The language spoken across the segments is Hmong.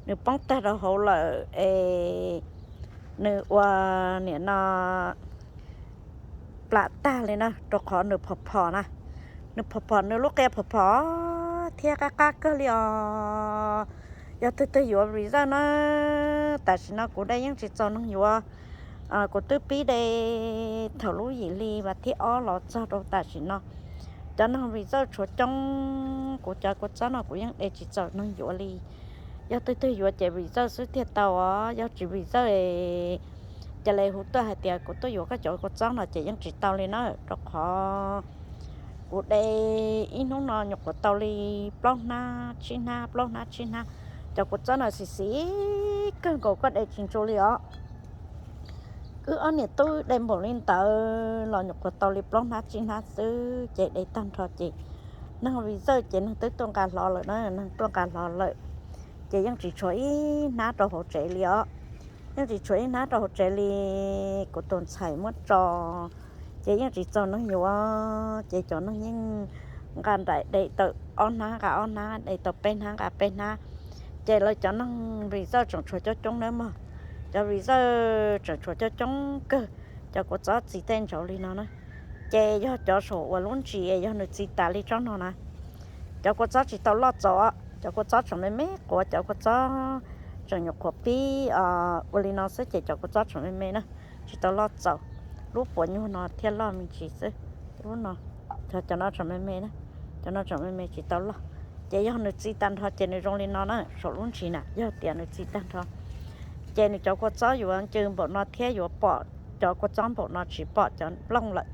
nws poob tag rau hauv lawm es nws ua niam no plam tag li na, rau qhov nws phom phom na. Nws phom phom, nws lub qia phom phom thiab qab qab kawg li os. Yog twg twg yuav result na, tam sim no kuv de yeej tsis txaus neeg yuav. Kuv twb pib de thaum lub yim hli vas thib ob los txog rau tam sim no, cov neeg result tshuav coob, kuv cov kua txob no kuv yeej de tsis txaus neeg yuav li. Yog twg twg yuav ces result xwb thiaj tau os, yog tsis result ces lawv hu tuaj hais tias kuv tuaj yuav koj cov kua txob no ces yeej tsis tau li na, rau qhov kuv de ib hnub no nyuam qhuav tau li plaub hnab tsib hnab, plaub hnab tsib hnab. Cov kua txob no xis xis kawg nkaus, koj de tsis ntsu li os. Wb ob niam tub de npaum li ntawd los nyuam qhuav tau li plaub hnab tsib hnab xwb ces de tag nrho ces neeg result ces neeg twb tuaj nqa hlo lawm na, neeg tuaj nqa hlo lawm ces yeej tsis tshuav ib hnab rau hauv tsev li os. Yeej tsis tshuav ib hnab rau hauv tsev li. Kuv tus ntxhais muab tso ces yeej tsis txaus neeg yuav, ces cov neeg yeej nqa nraim de tau ob hnab nqa ob hnab, de tau peb hnab nqa peb hnab. Ces lawv cov neeg result tseem tshuav coob coob nawb mog, cov result tseem tshuav coob coob kawg. Cov kua txob txi tej ntsauv li no na, ces yog cov saum uas lub ntsis yog nws txi tas li tsob no na, cov kua txob tsis tau loj txaus, cov kua txob tseem me me quav, cov kua txob tseem nyuam qhuav pib ua li no xwb ces cov kua txob tseem me me na, tsis tau loj txaus. Lub puav nyuag no thiaj loj me ntsis xwb. Lub no, cov no tseem me me na, cov no tseem me me tsis tau loj. Ces yog nws txi tag nrho ces nws zoo li no na, saum lub ntsis na, yog tias nws txi tag nrho ces nws cov kua txob yuav ncw npaum no thiab yuav pom cov kua txob npaum no, tsis pom cov nplooj lawm.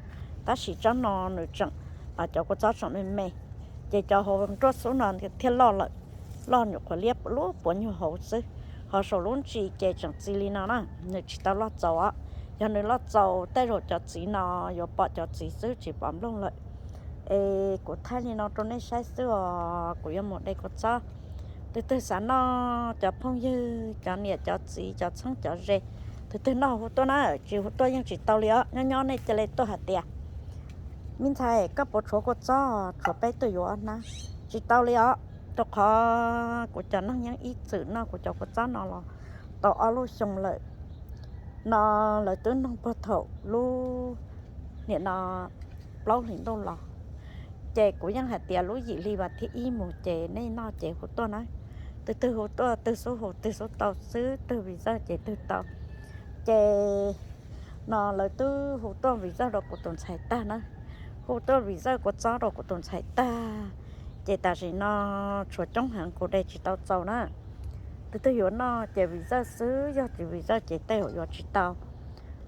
Tab sis tsob no nws tseem, cov kua txob tseem me me, ces cov hauv nruab xub no thiaj loj lawm, loj nyuam qhuav liab lub puav nyuag hauv xwb. Ho saum lub ntsis ces tseem txi li no na, nws tsis tau loj txaus os. Yog nws loj txaus tej zaum cov txiv no yuav pom cov txiv xwb tsis pom nplooj lawm. Es kuv thaij li no rau nej saib xwb os, kuv yuav mus de kua txob. Tus twg xav noj, cov phooj ywg, cov niam cov txiv, cov txheeb cov ze, tus twg noj hu tuaj na, tsis hu tuaj yeej tsis tau li os. Nyob nyob nej cia li tuaj hais tias, me ntxhais, koj puas tshuav kua txob, tshuav peb tuaj yuav ob hnab. Tsis tau li os, rau qhov kuv cov neeg yeej ib txwm noj kuv cov kua txob no los tau ob lub xyoo lawm. No lawv twb noog puag thaum lub, nim no plaub hlis ntuj los, ces kuv yeej hais tias lub yim hli vas thib ib mus ces nej noj ces hu tuaj na. Twg twg hu tuaj, twg xub hu twg xub tau xwb, twg result ces twg tau. Ces no lawv twb hu tuaj result rau kuv tus ntxhais tag na, hu tuaj result kua txob rau kuv tus ntxhais tag, ces tam sim no tshuav coob heev kuv de tsis tau txaus na. Twg twg yuav noj ces result xwb, yog tsis result ces tej zaum yuav tsis tau.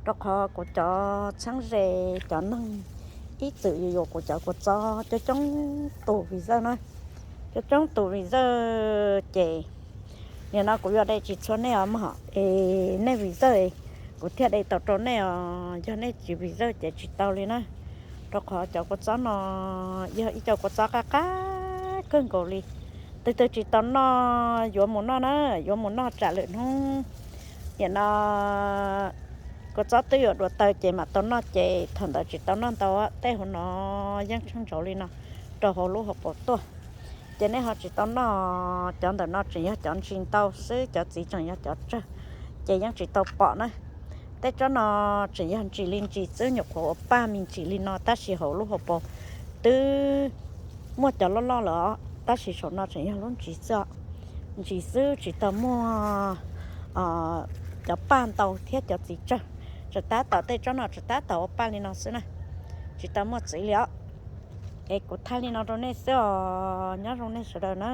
Rau qhov kuv cov txheeb ze, cov neeg ib txwm yuav yuav kuv cov kua txob coob coob tus result na, coob coob tus result ces nim no kuv yuav de tsis txhua nej os mog, es nej result kuv thiaj de tau rau nej os, yog nej tsis result ces tsis tau li na. Rau qhov cov kua txob no yog ib co kua txob qab qab kawg nkaus li. Twg twg tsis tau noj yuav mus noj na, yuav mus noj tsam lwm hnub nim no kua txob twb yuav dua taw ces mam tau noj, ces thaum ntawd tsis tau noj ntau. Tej hauv no yeej tsheej ntsauv li no rau hauv lub hauv paus tuaj, ces nej ho tsis tau noj. Cov ntawm no tseem yog cov ntsis ntau xwb, cov txiv tseem yog cov tsawg, ces yeej tsis tau pom na. Tej tsob no tseem yog ntsis li ntsis xwb, nyuam qhuav ua paj me ntsis li no tab sis hauv lub hauv paus twb muaj cov loj loj lawm os, tab sis saum no tseem yog lub ntsis xwb os. Ntsis xwb tsis tau muaj cov paj ntau thiab cov txiv tsawg. Tseem tab tom, tej tsob no tseem tab tom ua paj li no xwb na, tsis tau muaj txiv li os. Es kuv thaij li no rau nej xwb os, nyob zoo nej sawv daws na.